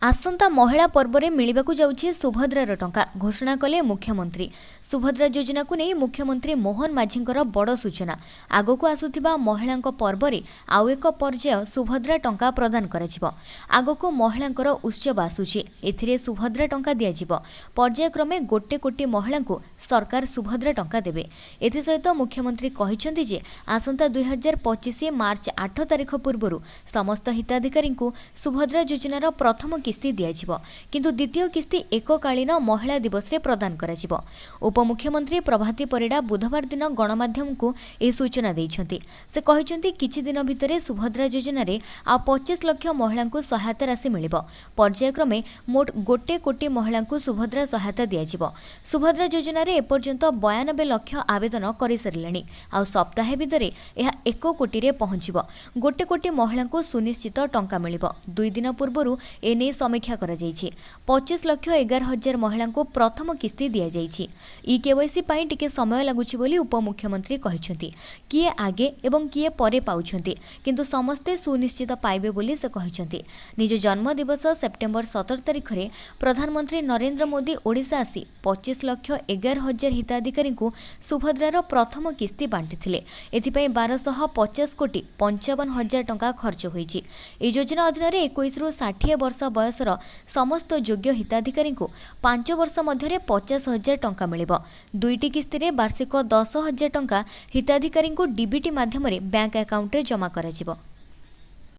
ଆସନ୍ତା ମହିଳା ପର୍ବରେ ମିଳିବାକୁ ଯାଉଛି ସୁଭଦ୍ରାର ଟଙ୍କା, ଘୋଷଣା କଲେ ମୁଖ୍ୟମନ୍ତ୍ରୀ। ସୁଭଦ୍ରା ଯୋଜନାକୁ ନେଇ ମୁଖ୍ୟମନ୍ତ୍ରୀ ମୋହନ ମାଝୀଙ୍କର ବଡ଼ ସୂଚନା। ଆଗକୁ ଆସୁଥିବା ମହିଳାଙ୍କ ପର୍ବରେ ଆଉ ଏକ ପର୍ଯ୍ୟାୟ ସୁଭଦ୍ରା ଟଙ୍କା ପ୍ରଦାନ କରାଯିବ। ଆଗକୁ ମହିଳାଙ୍କର ଉତ୍ସବ ଆସୁଛି, ଏଥିରେ ସୁଭଦ୍ରା ଟଙ୍କା ଦିଆଯିବ। ପର୍ଯ୍ୟାୟକ୍ରମେ 1 କୋଟି ମହିଳାଙ୍କୁ ସରକାର ସୁଭଦ୍ରା ଟଙ୍କା ଦେବେ। ଏଥିସହିତ ମୁଖ୍ୟମନ୍ତ୍ରୀ କହିଛନ୍ତି ଯେ ଆସନ୍ତା 2025 ମାର୍ଚ୍ଚ 8 ତାରିଖ ପୂର୍ବରୁ ସମସ୍ତ ହିତାଧିକାରୀଙ୍କୁ ସୁଭଦ୍ରା ଯୋଜନାର ପ୍ରଥମ କିସ୍ତି ଦିଆଯିବ, କିନ୍ତୁ ଦ୍ୱିତୀୟ କିସ୍ତି ଏକକାଳୀନ ମହିଳା ଦିବସରେ ପ୍ରଦାନ କରାଯିବ। ଉପମୁଖ୍ୟମନ୍ତ୍ରୀ ପ୍ରଭାତୀ ପରିଡ଼ା ବୁଧବାର ଦିନ ଗଣମାଧ୍ୟମକୁ ଏହି ସୂଚନା ଦେଇଛନ୍ତି। ସେ କହିଛନ୍ତି, କିଛି ଦିନ ଭିତରେ ସୁଭଦ୍ରା ଯୋଜନାରେ ଆଉ 25 ଲକ୍ଷ ମହିଳାଙ୍କୁ ସହାୟତା ରାଶି ମିଳିବ। ପର୍ଯ୍ୟାୟକ୍ରମେ ମୋଟ 1 କୋଟି ମହିଳାଙ୍କୁ ସୁଭଦ୍ରା ସହାୟତା ଦିଆଯିବ। ସୁଭଦ୍ରା ଯୋଜନାରେ ଏପର୍ଯ୍ୟନ୍ତ 92 ଲକ୍ଷ ଆବେଦନ କରିସାରିଲେଣି, ଆଉ ସପ୍ତାହେ ଭିତରେ ଏହା 1 କୋଟିରେ ପହଞ୍ଚିବ। 1 କୋଟି ମହିଳାଙ୍କୁ ସୁନିଶ୍ଚିତ ଟଙ୍କା ମିଳିବ। 2 ଦିନ ପୂର୍ବରୁ ଏନେଇ ସମୀକ୍ଷା କରାଯାଇଛି। 25 ଲକ୍ଷ 11 ହଜାର ମହିଳାଙ୍କୁ ପ୍ରଥମ କିସ୍ତି ଦିଆଯାଇଛି। ଇ କେୱାଇସି ପାଇଁ ଟିକେ ସମୟ ଲାଗୁଛି ବୋଲି ଉପମୁଖ୍ୟମନ୍ତ୍ରୀ କହିଛନ୍ତି। କିଏ ଆଗେ ଏବଂ କିଏ ପରେ ପାଉଛନ୍ତି, କିନ୍ତୁ ସମସ୍ତେ ସୁନିଶ୍ଚିତ ପାଇବେ ବୋଲି ସେ କହିଛନ୍ତି। ନିଜ ଜନ୍ମଦିବସ ସେପ୍ଟେମ୍ବର 17 ତାରିଖରେ ପ୍ରଧାନମନ୍ତ୍ରୀ ନରେନ୍ଦ୍ର ମୋଦି ଓଡ଼ିଶା ଆସି 25 ଲକ୍ଷ 11 ହଜାର ହିତାଧିକାରୀଙ୍କୁ ସୁଭଦ୍ରାର ପ୍ରଥମ କିସ୍ତି ବାଣ୍ଟିଥିଲେ। ଏଥିପାଇଁ 1250 କୋଟି 55 ହଜାର ଟଙ୍କା ଖର୍ଚ୍ଚ ହୋଇଛି। ଏହି ଯୋଜନା ଅଧୀନରେ 21ରୁ 60 ବର୍ଷ ବୟସର ସମସ୍ତ ଯୋଗ୍ୟ ହିତାଧିକାରୀଙ୍କୁ 5 ବର୍ଷ ମଧ୍ୟରେ 50 ହଜାର ଟଙ୍କା ମିଳିବ। 2ଟି କିସ୍ତିରେ ବାର୍ଷିକ 10 ହଜାର ଟଙ୍କା ହିତାଧିକାରୀଙ୍କୁ ଡିବିଟି ମାଧ୍ୟମରେ ବ୍ୟାଙ୍କ ଆକାଉଣ୍ଟରେ ଜମା କରାଯିବ।